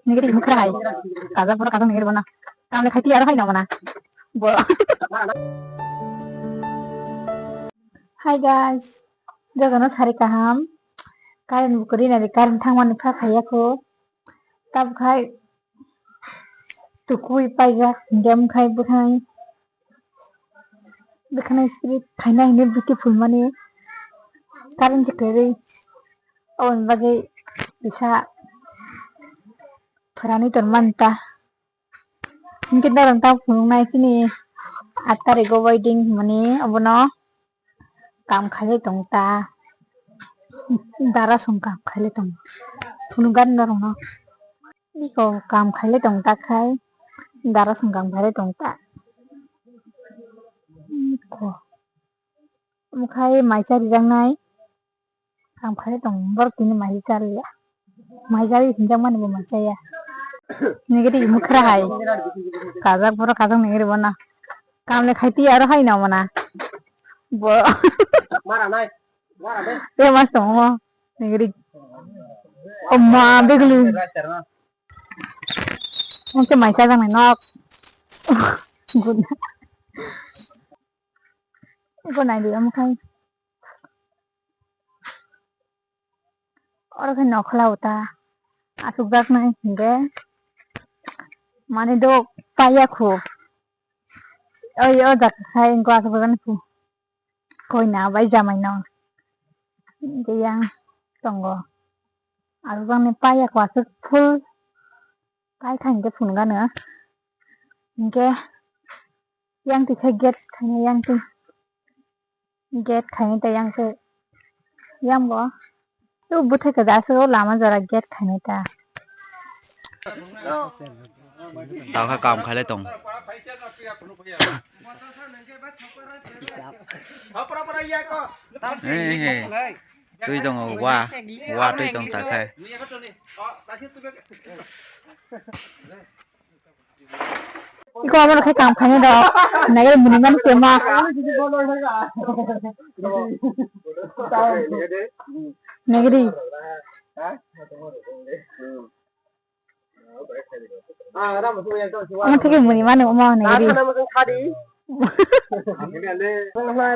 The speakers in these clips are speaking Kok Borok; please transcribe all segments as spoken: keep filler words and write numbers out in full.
Nigiri mukra hai. Kaza pura kaza nigiri bana. Tamle khaiti aro hai na mana. Bo. Hi guys. Jotono sari kaham. Current bukuri nari current thangmani kha khaya ko. Tab khai tukui paijak hingke khai bwkhani. Bwkhani spirit khaina hini beautiful mani current se kwrwi. Aboni bagwi kisa phwrani tongmani ta. Hingke norok ta phunuknai chini aat tarikgo wedding hwnmani obono kam khailai tong ta. Dara song kam khailai tong phunukgani norokno. Iko kam khailai tong ta khai, dara song kam khailai tong ta. Iko. Omo khai mai charijaknai, kam khailai tong, borok tini mai chaliya. Mai chari hinjakmani bo mai chaya. Nigiri mukra hai. Kajak borok kajak nigiri bono. Kam le khaiti aro hai na mana. Bo. Te mas tongo. Nigiri. Oma beglu. Omo khe mai chajaknai nok. Good. Eko nai di omo khai. Oro khe nokhla uta. Asukjaknai hinkhe. Mane do paiya khu. Oi o jaga khai engko asukjaknai khu. Koina bai jamaino hingke yang tongo. Aro bangni paiya kwaswk full paikha hingke phunukgano hingke yang tikhe gate khaina yang ti gate khaina ta yang se yang bo. Tu bwthai kwchak aswk o lama jora gate khainai ta. Tao kha kam khailai tong. He, he. Twi tongo wa, wa twi tong ta khai. Iko abo khe kam khainai rok. Nagari muni mani kema. Nagari. Omo theke muni mani omo nagari.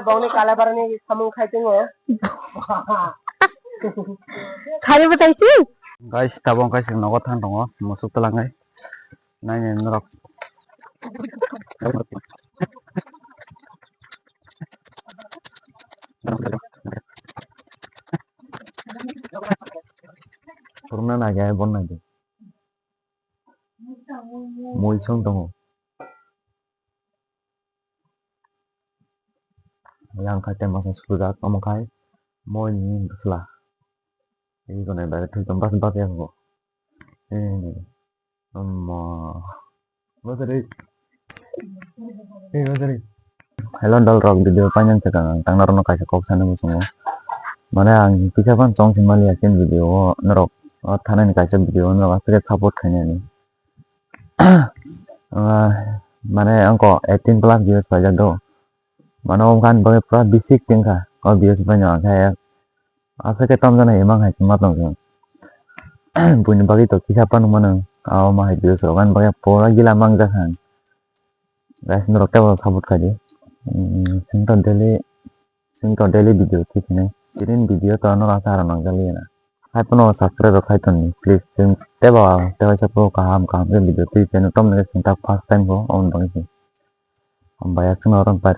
Bongni kalabarni samung khai tongo. Sari bo taisi? Guys, tabok kaisa nogo thang tongo, musuk twlangnai. Naini norok. Phuruna nai khe bon nai di. Mui song tongo. Yang khai tei masa sujak omo khai moi ni bwsla. Ini kono bai thwi tong bas bas ya ko. Eh, amma. Bas ri. Eh, bas ri. Hello dol rok, video painani swkang ang tang norokno kaisa kok sana muchungo. Mane ang kisa phano chong se maliya khe video o norok o thanani kaisa video o norok aswk khe support khainani. Ah, mane angko eighteen plus views paijak do. Mane o gan bagwi pura bisi tengkha o views bai no ang khe aswk khe tamjani imang hai ma tong. Buini bagwi to kisa phano mano o ma hai views rok ani bagwi pura gila mangjak ang. Guys, norok tei bo support khai di. Hmm, chwng to daily, chwng to daily video twi khainai. Chini video to norok asa rok nang jali na. Hai phano subscribe rok khai toni, please. Chwng tei bo tei waisa phuru kaham kaham khe video twi khainai. Tom nai chwng ta first time bo, omo bagwi se. Hambai ya chwng norok bai